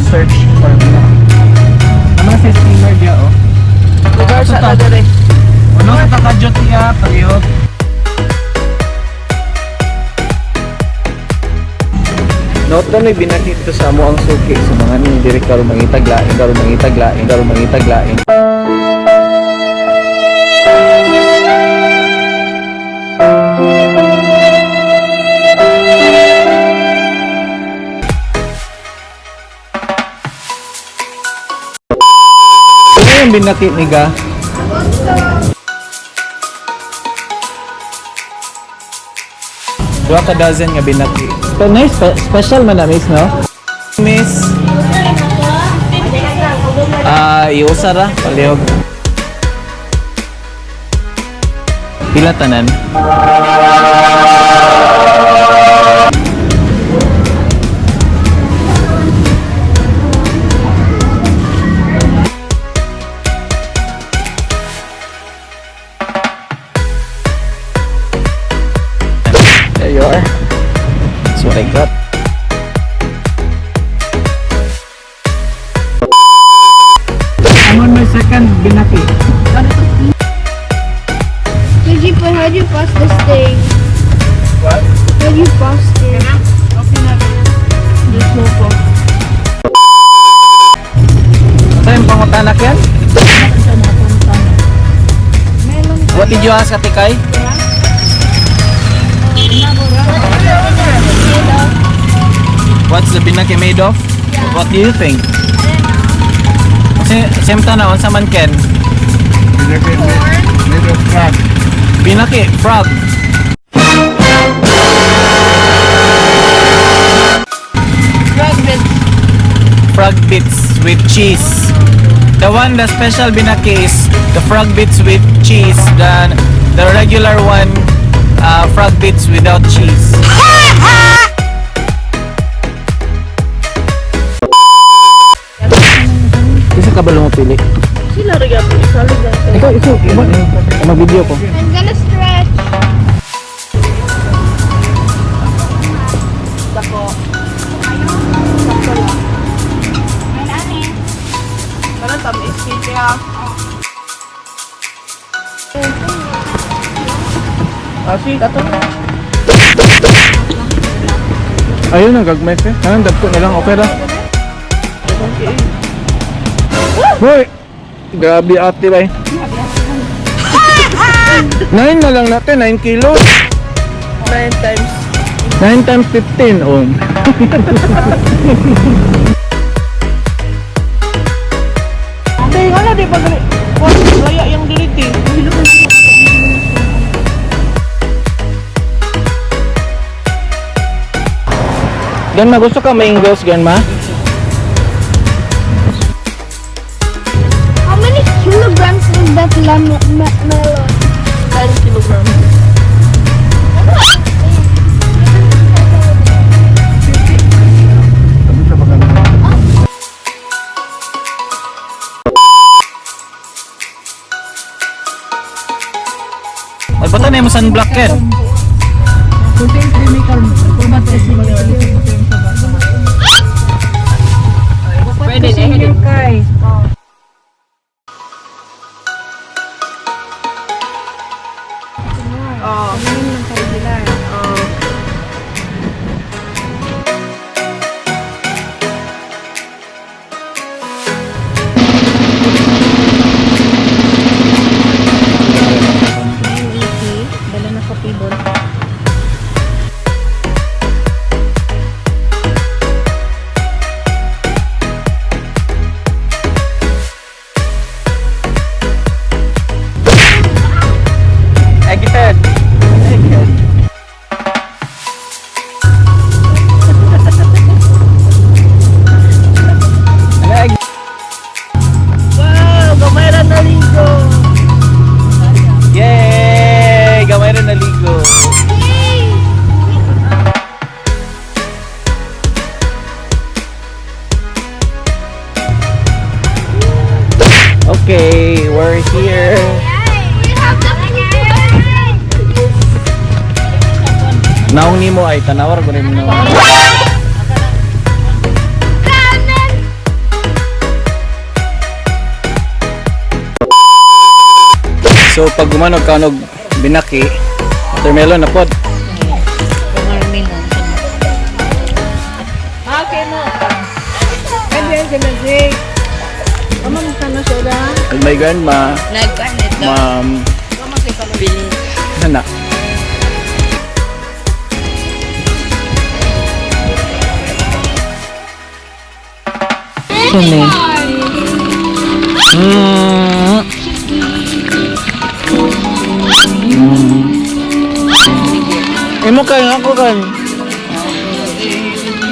Search for binaki. Ano sa steamer diya, oh? Lugar sa ta dere. Uno sa takadjot niya, palihog. Note na may binaki dito sa amo ang suki sa mga ni diri karon mangitag lain, karon mangitag lain, karon mangitag lain. Ano yung binaki ni ga? Duha ka dozen nga binaki. Pero nice, special man na, miss, no? Miss, ah, iusa ra, palihog. Pila tanan? There you are. That's what I got. I'm on my second binaki. But how do you pass this thing? What? How do you pass it? There's no po. Ito yung pangutanak yan? What did you ask, Ate Kai? What's the binaki made of? What do you think? Kasi same tanaw, unsa man Ken? Binaki made of frog. Binaki, frog. Frog bits. Frog bits with cheese. The one, the special binaki is the frog bits with cheese. The regular one, frog bits without cheese. Isa ka ba lumapili? Sila rin po. Isalig lang. Ikaw, ikaw, iba. Mag-video ko. I'm gonna stretch. Dako. Sakto lang. Parang tamis kaya. Ah, si. Kato. Ayun ang gagmay fe. Anong dagko na lang, okay ra. Hoy! Grabe ate bay. 9 na lang natin, 9 kilos. 9 times. 9 times 15, oh. Hindi, wala di ba gali. Wala yung delete eh. Gan ma, gusto ka mangoes, gan ma? How many kilograms is that melon? 10 kilograms. Sabi sa baka Ay, ba't na yung sunblock Ken? Pwede na. Oh. Oh. Dala na sa table. Egghead. Egghead. Ano, egg? Wow, gamay ra naligo. Yay! Gamay rin naligo. Okay, we're here. We have the Naong nimo ay tanawar ko rin mo. Kanan! So pag gumanog ka og binaki, watermelon na pod. Watermelon. Okay mo. Pwede, And my grandma, Nagpanit daw. Ma'am, Bilis. Nana. Kini. Imo kay ako kan.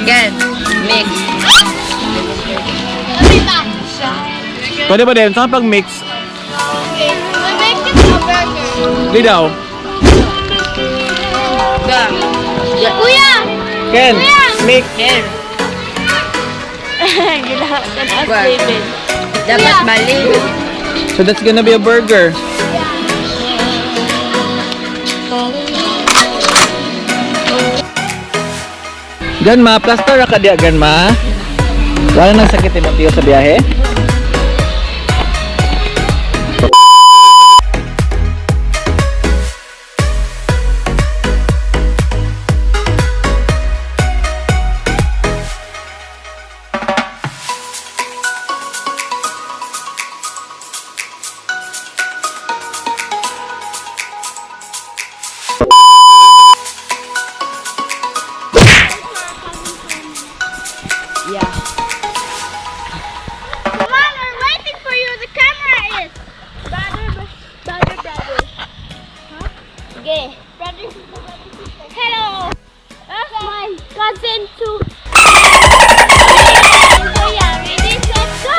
Gan. Mix. Pwede ba din sa pag mix? Okay, we make it a burger. Di daw. Ga. Kuya! Ken, mix. Ken. Gilahatan as David. Dapat mali. So that's gonna be a burger. Grandma, plaster ra ka diya, Grandma. Wala nang sakit Timoteo sa biyahe? Come on, we're waiting for you. The camera is. Brother, brother, brother. Huh? Okay. Brother, sister, brother, sister. Hello. That's my cousin too. Kuya, ready, set, go!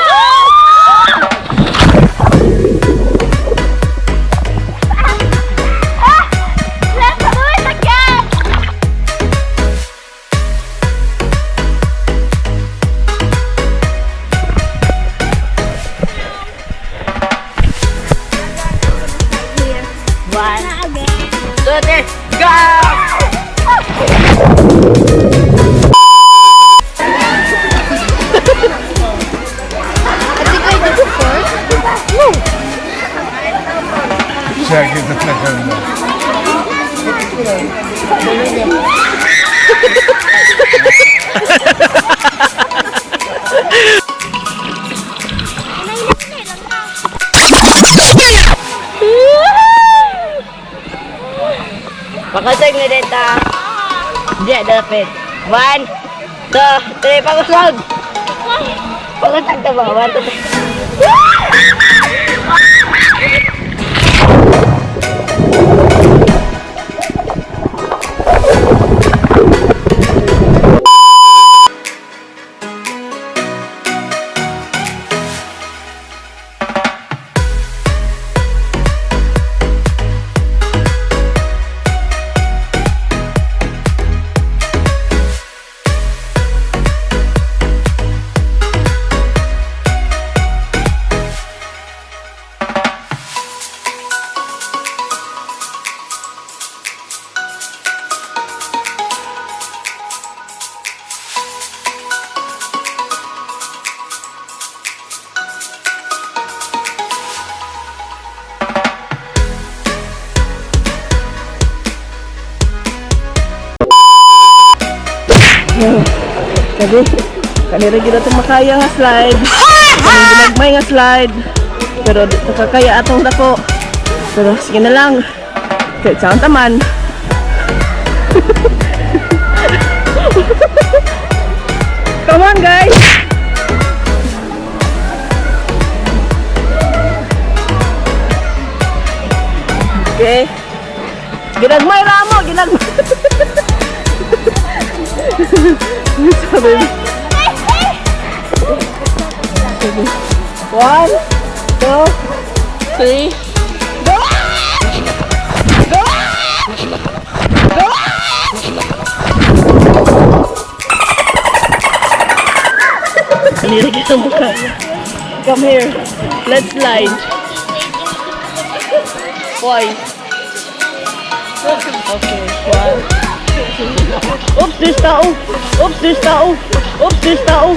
Ah! Let's do it again! One, Again. two, three. Go! Siya kita na. Pakasag na dito. Hindi, dapat. One, two, three. Pakusog! Pakusog na ba? One, two, three. Kadi, kanira gid atong makaya nga slide. Kanang ginagmay nga slide. Pero di ta kakaya atong dako. Pero sige na lang. Kay saan taman. Come on, guys. Okay. Ginagmay ra mo, ginagmay. Sabi mo. One, two, three, go! Go! Go! Kanira kita mukha. Come here. Let's slide. Why? Okay, one. Oops, there's tao. Oops, there's tao. Oops, there's tao.